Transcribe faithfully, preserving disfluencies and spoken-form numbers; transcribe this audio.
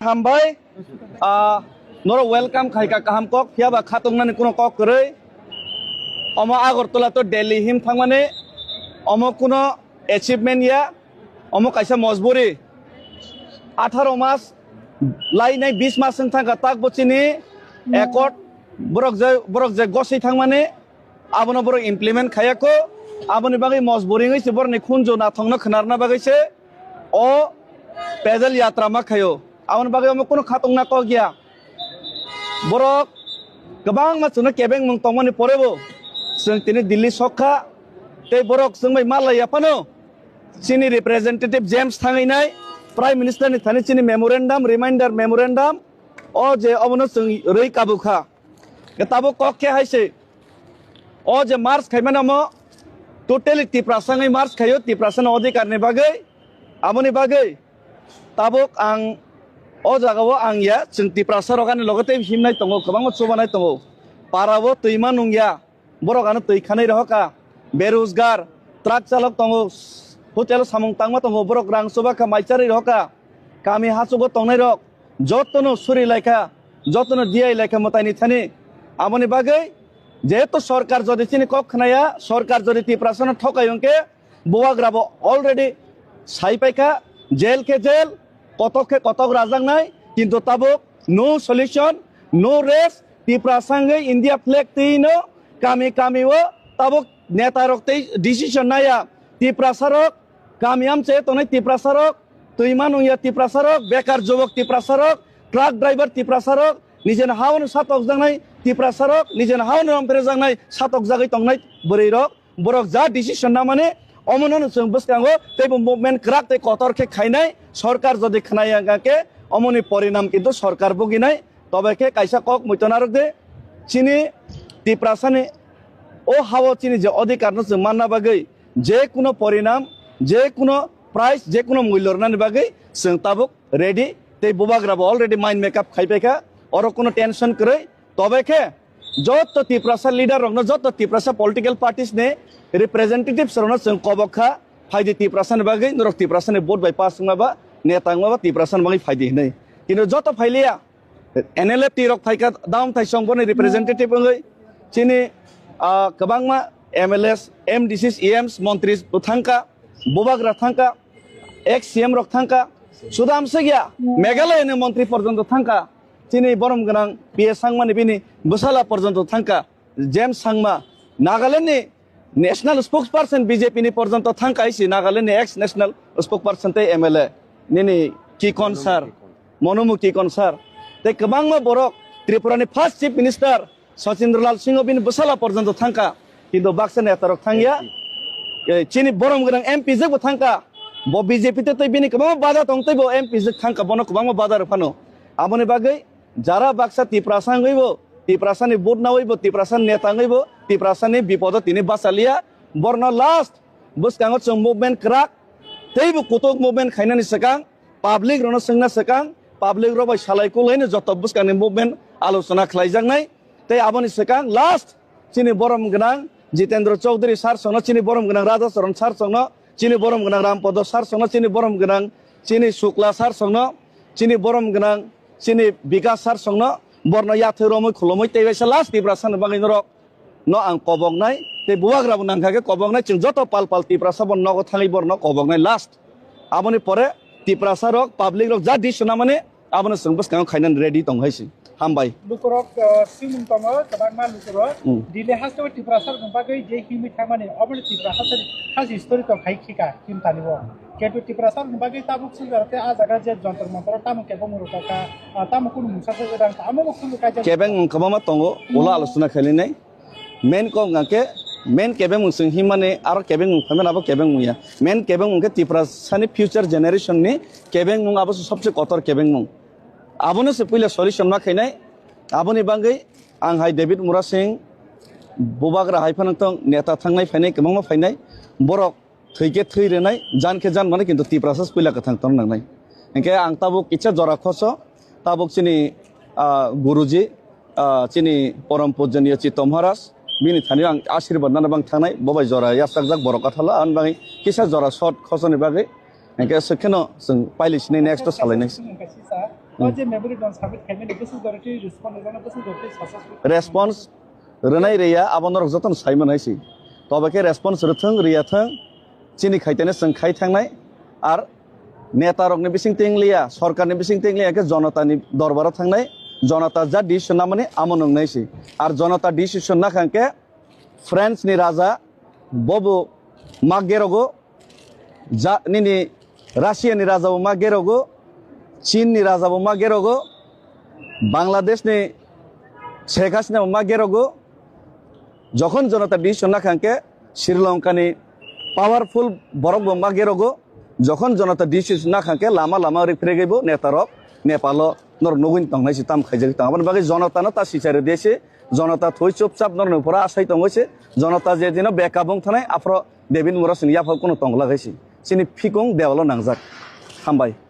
Hambai, ah, norok welcome khaika kaham kok, phiya ba khatungmani kuno kok kwrwi. Omo Agartala to Delhi him thangmani, omo kuno achievement ya, omo kaisa mojburi. Atharo mas lainai bis mas wng thangkha tak bo chini accord borok je, borok je goswi thangmani, abono borok implement khaiya kho, aboni bagwi mojburi wngwi se borokni khunju nathokno khwnarna bagwi se o pedal yatra ma khaio. Aboni bagwi omo kunu khatungna kok ya. Borok kwbangma chwngno kebengmung tongmani porebo chwng tini Delhi sokha, tei borok chwng bai ma laiya phano chini representative James thangwi nai Prime Minister ni thani chini memorandum, reminder memorandum o je obono chwng rwi kabukha. Tabuk kok khe hai se, o je march khaimani omo totally Tiprasa wngwi march khaio, Tiprasa ni odhikar ni bagwi. Aboni bagwi tabuk ang o jaga o ang ya, chwng Tiprasa rok ani logo tei himnai tongo, kwbangma chubanai tongo. Para o twima nung ya, borok ano twi khanai rohor kha, berojgar, truck chalok tongo, hotel o samung tangma tongo, borok rang chuba kha, mai charwi rohor kha. Kami hachugo tongnai rok jotono suri laikha, jotono diyai laikha mwtaini thani. Aboni bagwi jehetu sorkar jodi chini kok khnaya, sorkar jodi Tiprasano thokai hwnkhe, bubagrabo already sai paikha, jail khe jail, kotok khe kotok rajaknai, kintu tabuk no solution, no rest, Tiprasa wngwi India flag twino kami kami o tabuk neta rok tei decision naya. Tiprasa rok kami amchai tongnai Tiprasa rok, twima nungya Tiprasa rok, bekar jubok Tiprasa rok, truck driver Tiprasa rok, nijeni ha-o no satokjaknai Tiprasa rok, nijeni ha-o no romphrejaknai satokjagwi tongnai bwrwi rok, borok ja decision namani omono no chwng bwskango teibo movement kwrak tei kotor khe khainai, sorkar jodi khwnaya wngkha khe omoni porinam kintu sorkar buginai. Tobe khe kaisa kok muitu narwk de, chini Tiprasani o ha-o chini je odhikar no chwng manna bagwi je kuno porinam, je kuno price, je kuno mulyo rwnani bagwi chwng tabuk ready, tei bubagrabo already mind make up khai paikha, oro kuno tension kwrwi. Tobe khe joto Tiprasa leader rokno, joto Tiprasa political parties ni representatives rokno chwng kobok kha, phaidi Tiprasani bagwi, norok Tiprasani vote bai pass wngma ba, neta wngma ba Tiprasani bagwi phaidi hinwi. Kintu joto phailiya, N L F T rok phaikha, daum thaisong boni representative wngwi, chini, ah, kwbangma M L As, M D Cs, E Ms, montri bo thangkha, bubagra thangkha, ex C M rok thangkha, sudam segya Meghalaya ni montri porjonto thangkha, chini borom gwnang P A Sangma ni bini bwsala porjonto thangkha, James Sangma, Nagaland ni national spokesperson B J P ni porjonto thangkha, hai si Nagaland ni ex national spokesperson tei M L A nini Kikon sir, Monomu Kikon sir, tei kwbangma borok, Tripura ni first chief minister Sachindralal Singh bini bwsala porjonto thangkha, kintu baksa neta rok thangya. Eh, chini borom gwnang M P jwk bo thangkha, bo B J P te tei bini kwbangma bada tong tei bo M P jwk thangkha, bono kwbangma bada rw phano. Aboni bagwi jara baksa Tiprasa wngwi bo, Tiprasa ni vote nawi bo, Tiprasa ni neta wngwi bo, Tiprasa ni bipodo tini bachaliya. Borno last bwskango chwng movement kwrak tei bo kutuk movement khainani swkang, public rokno swngna swkang, public rok bai salai kulai no joto bwskangni movement alochona khlaijaknai. Tei aboni swkang last chini borom gwnang Jitendra Chaudhary sir songno, chini borom gwnang Radha Charan sir songno, chini borom gwnang Rampodo sir songno, chini borom gwnang chini Shukla sir songno, chini borom gwnang chini Bikas sir songno, borno yathwi romwi khulumwi tei waisa last Tiprasa ni bagwi norok no ang koboknai, tei bubagra bo nangkha khe koboknai, chwng joto pal pal Tiprasa bo nogo thangwi borno koboknai last. Aboni pore Tiprasa rok, public rok ja decision namani abono chwng bwskango khainani ready tong hai se. Hambai. Lukurok, uh, simung tongo, kwbangma lukurok. Hmm. Delhi haste o Tiprasa rok bagwi je himwi thangmani, obono Tiprasa hase history tong hai khika, him tani bo. Ketu Tiprasa ni bagwi tabuk sujak te a jaga je Jantar Mantar tamo kebo muru kaka, ah, tamo kunu mungsa se rang tamo bo kunu kaisa. Kebeng mung kwbangma tongo, ulo alochona khainai. Main kok hwnkhe, main kebeng mung swng himani aro kebeng mung phaimani abo kebeng mung ya. Main kebeng mung khe Tiprasa ni future generation ni kebeng mung abo se sobse kotor kebeng mung. Abono se puila solution ma khainai. Aboni bagwi ang hai David Murasing, Bubagra hai phano tong neta thangnai phainai, kwbangma phainai. Borok thwi khe thwi rwnai, jan khe jan mano, kintu Tiprasa puila kwthang tong nangnai. Hinkhe ang tabuk kisa jora khoso, tabuk chini, ah, Guruji, ah, chini Porom Pujaniya Chitto Maharaj, bini thani ang ashirbad nana bang thangnai, bo bai jora yachakjak borok kathalo, aboni bagwi kisa jora short khosoni bagwi, hinkhe swkheno chwng paili sini next o salainai. O je memorandum submit khaimani bwswk jora twi response rwjana, bwswk jora twi successful. Response rwnai rwya abo norok jotono sai manai se. Tobe khe response rwthwng rwya thwng, chini khaitene chwng khai thangnai. Ar neta rokni bising tengliya, sorkarni bising tengliya khe jonotani dorbaro thangnai, jonota ja decision namani amo nwngnai se. Ar jonota decision nakha khe France ni raja bobo ma gerogo, ja, nini Russia ni raja bo ma gerogo, Chin ni raja bo ma gerogo, Bangladesh ni Sheikh Hasina bo ma gerogo. Jokhon jonota decision nakha khe Sri Lanka ni powerful borok bo ma gerogo. Jokhon jonota decision nakha khe lama lama rik phregwi bo neta rok Nepal o norok nugwi tongnai se tam khaijak tong. Aboni bagwi jonota no ta sichai rw de se, jonota thwi chupchap norok ni pura asai tongwi se, jonota je dino backup wng thanai aphro David Murasing yaphal kuno tongla gai se. Chini phikung dewalo nangjak. Hambai.